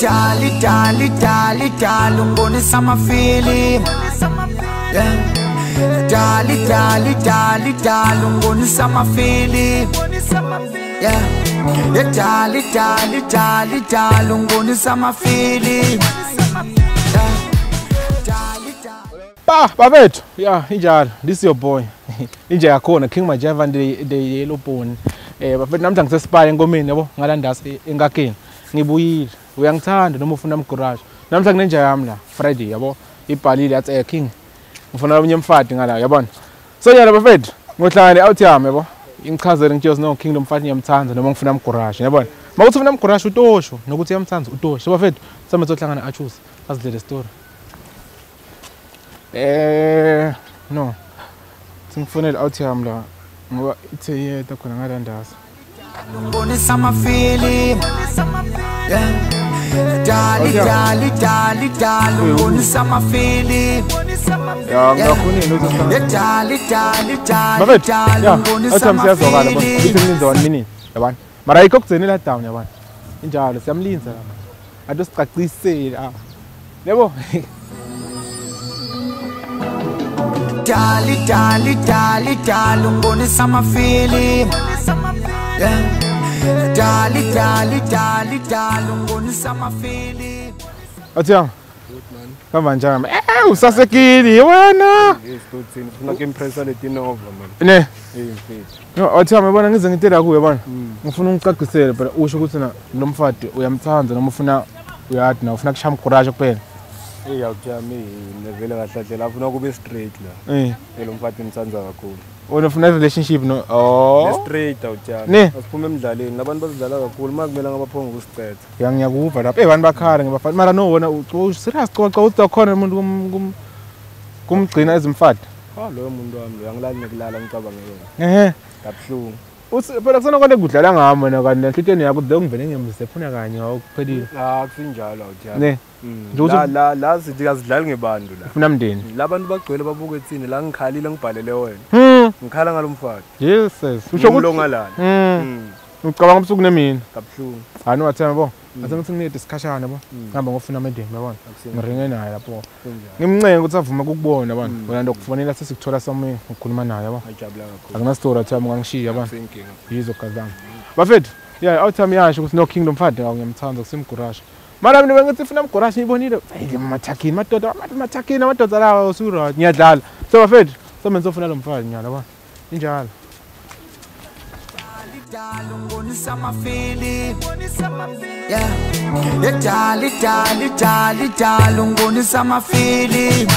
Dali dali dali dali ungibonisa amafilimu. Dali dali dali dali ungibonisa amafilimu. Dali dali dali dali ungibonisa amafilimu. Ba bafethu, yeah, injalo. This is your boy. Inja yakhona King Majiva the yellow bone. Bafethu namhla ngisesipaya enkomeni yabo ngalandasi enkakeni. Ngibuyile. Uyangithanda noma ufuna umguraje. Namhla kunenja yami la Friday yabo. Ibhalile yathi King. Ngifuna omunye umfati ngala yabona. So yala bafethu, ngohlangane out yami yabo. Ingichazele ngitshela no King lo mfati ngiyamthanda noma ngifuna umguraje yabona. Makuthi ufuna umguraje utosho nokuthi uyamthanda utosho. So bafethu, same sohlangana achoose. Azidlele story. No. Singifonela out yami la ngoba ithe yeta khona ngalandasa. Ungibonisa amafilimu. Dali dali dali dali ungibonisa amafilimu. Ya ngiyakhona ukuthi dali dali dali dali ungibonisa amafilimu. Ithi ngilinze 1 minute yabona. Mara ayikho kugcinela down yabona. Injalo siyamlinza lapha. Ade sicacisele ah. Yebo. Dali dali dali dali ungibonisa amafilimu. Dali dali dali dali ungibonisa amafilimu. Athiyam. Kamba njani? Usasekile wena. Yes, tuthini sifuna ke-impressa letinova man. Ne. Mfethu. No, athiyam yabona ngize ngitela kuwe yabona. Ngifuna ungicacisele phela usho ukuthi na lo mfati uyamthanda noma ufuna uyadi na ufuna kushaya umguraje kuphela. Hey, awujami nevele kahle kahle afuna kube straight la. Lo mfati ngimthanda kakhulu. Wena ufuna relationship no? Oh. Le straight awujami. Asiphume emidlalweni labantu bazidlala kakhulu makumele ngabaphonga ukusicetha. Ya ngiyakuva lapha. Abantu bakhala ngibafana. Mara no wena u serious xoxa uthi khona umuntu kumgcina ezimfati. Ah loyo muntu wami lo angilali nekulala ngicabange yena. Ehhe. Kabuhlungu. Uthi phela kusona konke kudlala ngami wena kanti enhlitweni yakho uze ngivele ngiyamzephuna kanye awukuphelile. Ah kusinjalo awujami. Ne. La la sithi azidlali ngebantu la. Ufuna mndeni. Labantu bagcwele babuke ethini la ngikhalile ngibhalele wena. Ngikhala ngalomfati. Yes yes. Usho ukuthi longalala. Ngicabanga ubusuku nemini. Kabuhlungu. Hayi no wathema bo. Ase ngithi nginede isikhashana bo. Ngihamba ngofuna amendeni yabona. Ngiringe naye lapho. Ngimncenge ukuthi avume ukukubona yabona. Wena ndokufonela sesikuthola somewhere ukukhuluma naye yabo. Ngijabula kakhulu. Akuna story athi ngangishiya yabona. Yizo gazi lami. Bafethu, yeah, out time yasho ukuthi no King lo mfati ngiyamthanda kusimgurasha. Mara mina bengithi ufuna umgurasha ngibonile. Hey mathakini madoda, mathakini amadoda lawa usura ngiyadlala. So bafethu, somenze ufuna lo mfati nyala yabona. Injalo. Dali ungibonisa amafilimu. Dali dali dali dali ungibonisa amafilimu.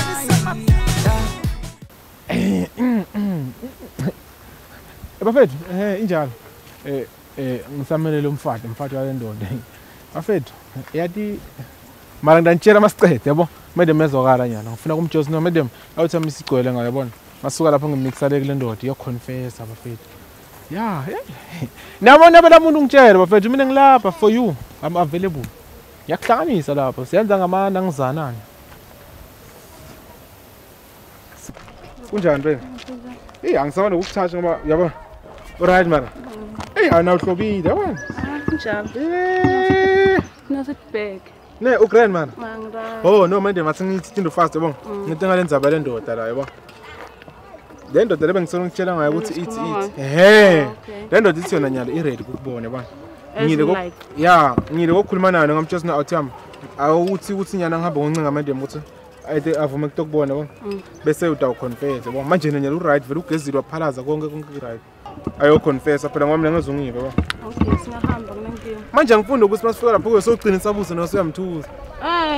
Bafethu, injalo. Ngisamelele umfati wale ndoda. Bafethu, yathi mara ngidantshela masicede yabo. Madam ezokala nyana. Ngifuna kumjozi no madam awuthi isigcwele ngayo yabona. Masuka lapho ngimixale kule ndoda iyoconfessa bafethu. Yeah, nabona phela umuntu ungitshela bafethu mina ngilapha for you. I'm available. Ngiyakuhlanganisa lapho. Siyenza ngamana ngizanana. Kunjani phela? Hey, angisabona ukuthatha ngoba yabo. Alright mara. Hey, awuhlobile yabona. Kunjalo. Nosetback. Ne, ugrand man. Mangira. Oh no, manje mathi ngithi into fast yabo. Ngithi ngale ndzaba le ndoda la yabo. Le ndoda lebe ngisona ngitshela ngayo ukuthi ithi ithi. Ehhe. Le ndoda ithi yona nyalo i-ready ukubona yabona. Ngile ko yeah, ngile kokukhuluma nayo ngamtshela na out yami. Awuthi ukuthi nyana ngihambe ngoncenga manje ukuthi ayide avume ukutokubona yabona. Bese udawu confess yabo. Manje nyalo u-right vele ugezile waphalaza konke konke right. Ayo confess phela ngoba mina ngizongiva yabo. Okay, singahamba kunenkinga. Manje angifuni ukuthi masifika lapho kuyosogcina sabuze nosuyamthuza.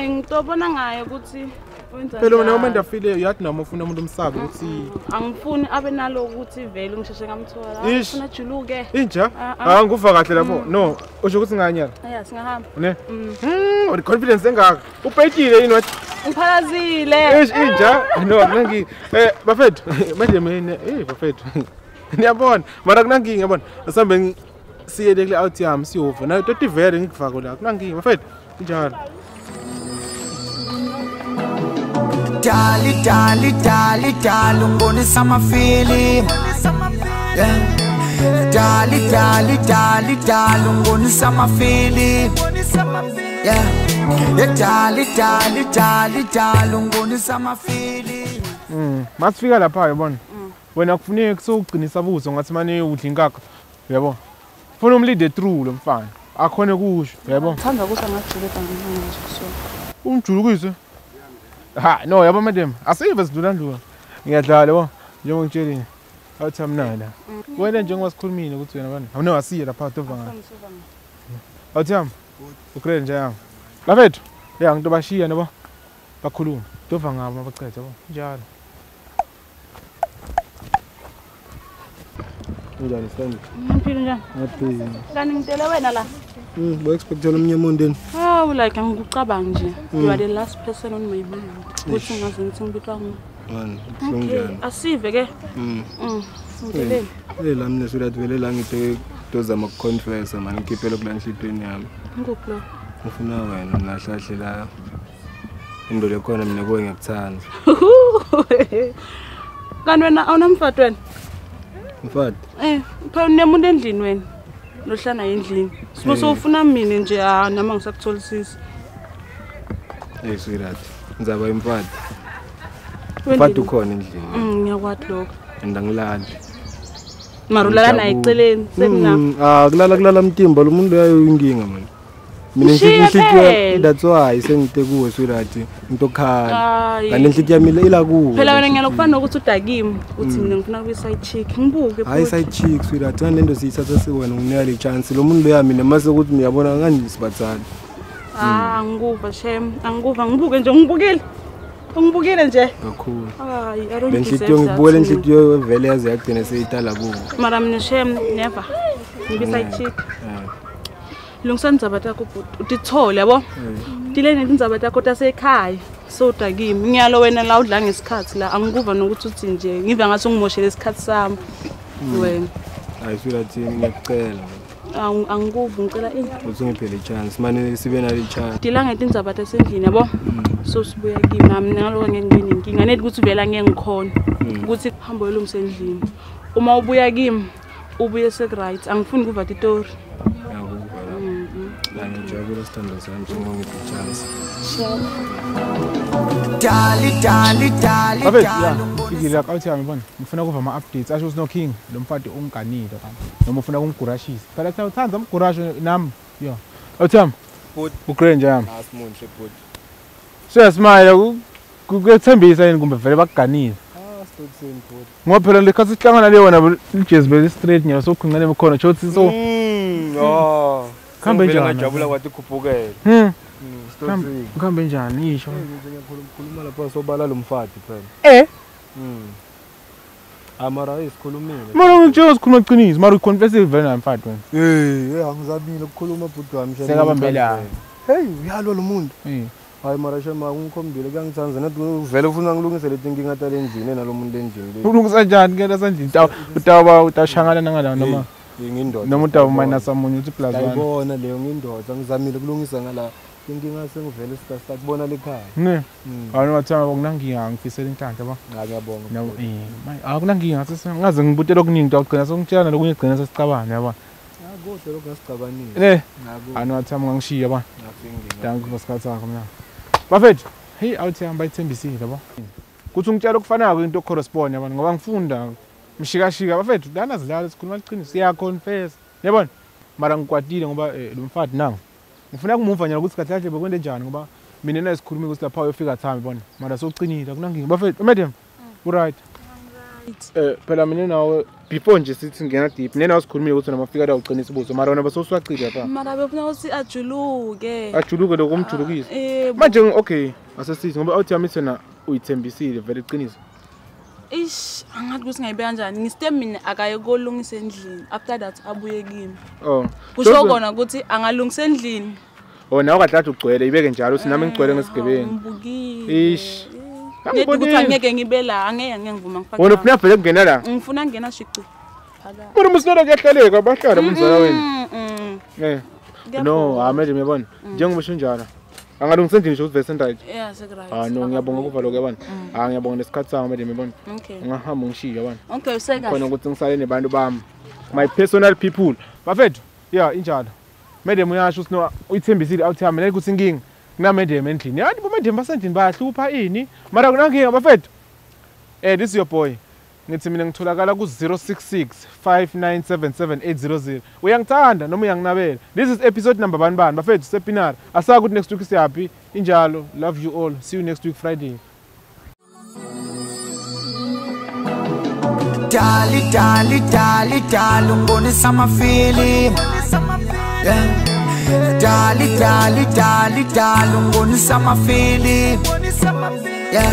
Ngitobona ngaye ukuthi wenza. Phela wena uma ndafile uyathi noma ufuna umuntu umsabe ukuthi angifuni abe nalo ukuthi vele ngisheshe ngamthola. Ufuna juluke. Inja? Ah nguva kahle lapho. No, usho ukuthi nganyala. Yeah, singahamba. Ne? Uri confidence engaka. Upetile yini wathi? Ngiphalazile. Eish inja? No, kunangi. Bafethu, manje mina bafethu. Niyabona, mara kunangi ngiyabona. Asambe siyele kule out yami siyova. Nayo toti vele ngikufako la. Kunangi bafethu. Injalo. Dali dali dali dali ungibonisa amafilimu. Dali dali dali dali ungibonisa amafilimu. Yeah. Dali dali dali dali ungibonisa amafili. Masifika lapha yabona. Wena kufuneka kusogcinisa buzo ngathi manje udla inkakha. Uyabo? Funa umlead through lo mfana. Akhona kusho, uyabo? Thanda ukuthi angajuluka nje so. Umjulukise? Ha, no yabo madam. Asive sidlula ndlula. Ngiyadlala yabo. Njengoba ngitshelile. Awuthi amnana. Wena njengoba sikhulumile ukuthi wena bani. Awuno asiye lapha dova ngani. Awuthi am. Ukrele nje yami. Bafethu, ya ngitobashiya nabo. Bakhuluma. Dova ngabo abacethe yabo. Njalo. Njani Stanley? Ngiphila njani? Ngiyaphila. Kanti ngitele wena la? Bo expectela omunye umuntu yini? Hawu like angikucabangi nje. You are the last person on my mind. Kuthi ngaze ngithi ngibitwa nguwe. Man, kunjani? Asive ke. Ngitheleni. La mina surathi vele la ngithe tozama ukuconfessa man ngikhiphele kulanhlitweni yami. Ngikuphi lo? Ngifuna wena nahlahle la. Into lekhona mina kuwe ngiyakuthanda. Kanti wena awunamfati wena? Mfati? Phela unemuntu endlini wena. Lohlala endlini. Simo sofuna mina nje noma ngisakutholisisa. Sweetheart, ngizaba imfati. Mfati ukhona endlini. Ngiyakwazi lokho. And angilali. Mara ulala naye eceleni sekuna. Kulala mtimba lo muntu uyayo inkinga man. Mina inhliziyo that's why sengite kuwe sweetheart ngitokhala. Kanti inhliziyo yami ila kuwe. Phela wena ngiyalokufana nokuthi udakimi uthi mina ngifuna kuyi side chick ngibuke futhi. Hayi side chick sweetheart lento siyithatha siwena nginika le chance lo muntu loya mina mase ukuthi ngiyabona ngani sibathana. Angikuva shem angikuva ngibuke nje ngibukile. Ungibukile nje kakhulu. Hayi I don't deserve. Lenhliziyo ngibukele inhliziyo vele yaze yagcina seyitala kuwe. Mara mina shem never. Ngibe side chick. Lungisa indzaba takho bhuti utithole yabo. Tilene indzaba takho tasekhaya soda kimi ngiyalo wena la udla ngesikhathi la angikuva nokuthi uthi nje ngive ngathi ungimoshele isikhathi sami wena. Hayi sweetheart ngiyakucela. Angikuva ngicela ini? Uthi ngiphele chance manje sibe nale chance. Dila ngetindzaba tasendlini yabo. So sibuya kimi nami ngaloko ngeke ngibe nenkinga nethi ukuthi vela ngeke ngikhona ukuthi hamba uyolungisa endlini. Uma ubuya kimi ubuye sek right angifuni kuva titori. Ngiyajabula sithando sami ngiphe chance. Dali dali dali dali. Ngila awuthi yami bona ngifuna kuva ama updates asho uSnow King lo mfati unganile kanti noma ufuna kumgurashisa. Phela thina uthanda umgurasho nami. Yeah. Awuthi yami. Ugrand nje yami. Asimunhle bhuti. Siyasmile kuyethembisa yini kumbe vele bakuganile. Sithini bhuti. Ngoba phela lekhathi sihlangana le wena lijezi beli straight nyalo sokhunqele emkhono shothi so. Khambe njani? Ngajabula kwathi khuphukele. Khambe njani isho? Ngikhuluma lapha sobala lo mfati phela. Amara isikhulumile. Mara ngitshela sikhuluma qiniso, mara uconfess vele na mfati wena. Angizamile ukukhuluma bhuti wami shema. Sekabambela. Hey, uyalwa lo muntu. Hayi mara shema ungikhombile kuyangithanda nathi vele ufuna ngilungise leti inkinga tale endlini nalomuntu endlini. Ulungisa njani ke lasendlini? Utawuba utashangana nangala noma ngindoda. Noma utawuba minus amunye uthi plus 1. Ayibona leyo ngindoda ngizamile kulungisa ngala inkinga sengivele sisakubona lekhaya. Ne. Hayi wathanga kunanginga ngifisela inhlanhla ba. Ngiyabonga. No akunanginga ngaze ngibutela okuningi ngagcina sokutshela lokunye gcina sesicabana yabona. Kodwa lokho asicabanile. Ne. Hayi wathanga ngishiya ba. Dankie ngesikhathi sakho mina. Bafethu, hey awuthi hamba ithembisile yabo. Kuthi ungitshela okufanako into correspond yabona ngoba ngifunda mshikashika bafethu lana zidlala sikhuluma iqiniso siya confess. Yabona? Mara ngikwatile ngoba lo mfati nangu. Ngifuna kumuva nyalo ukuthi kahle kahle bekwende njani ngoba mina naye sikhuluma ukuthi lapha uyofika time yabona. Mara soqinile akunanginga bafethu. Madam, u right. Phela mina nawe before nje sithi ngena deep nena wasikhulumile ukuthi noma ufika la uqinisa ubuso mara wena basoswaqile lapha. Mara befuna ukuthi ajuluke. Ajuluke lokumjulukisa. Manje okay asesithi ngoba awuthi yami sena uyithembisile vele iqiniso. Ish angathi ukuthi ngayibeka kanjani ngisite mina akaye kolungisa endlini after that abuye kimi. Oh. Kusho kona ukuthi angalungisa endlini. Oh nawe kahle athi ugcwele ibeke njalo uthi nami ngigcwele ngesigebengu. Ngibukile. Ish. Ngeke ukuthi angeke ngibe la angeke ngivuma ngifake. Wena ufuna vele kungena la? Ngifuna ngena shici. Phakathi. Mara musinona kuyahlaleka abahlala umzala wena. No, manje ngiyabona. Njengoba usho njalo. Angalungisa endlini nje ukuthi vese right. Yeah, sek right. No ngiyabonga kuva lokho yabona. Ngiyabonga nesikhathi sami manje ngiyabona. Okay. Ngahamba ngishiya yabona. Okay, usekahle. Khona ukuthi ngisale nebantu bami. My personal people. Bafethu, yeah injalo. Madam uyasho ukuthi no uyithembisile out yami nekuthi ukuthi inkinga kuna madam endlini. Yaani bo madam basendlini bayahlupha ini. Mara kunankinga bafethu. This is your boy. Ngithi mina ngitholakala ku 066 5977 800. Uyangithanda noma uyanginabela. This is episode number 1 bafethu sePienaar. Asaka ukuthi next week siyapi. Injalo. Love you all. See you next week Friday. Dali dali dali dali ungibonisa amafilimu. Yeah. Dali dali dali dali ungibonisa amafilimu. Yeah.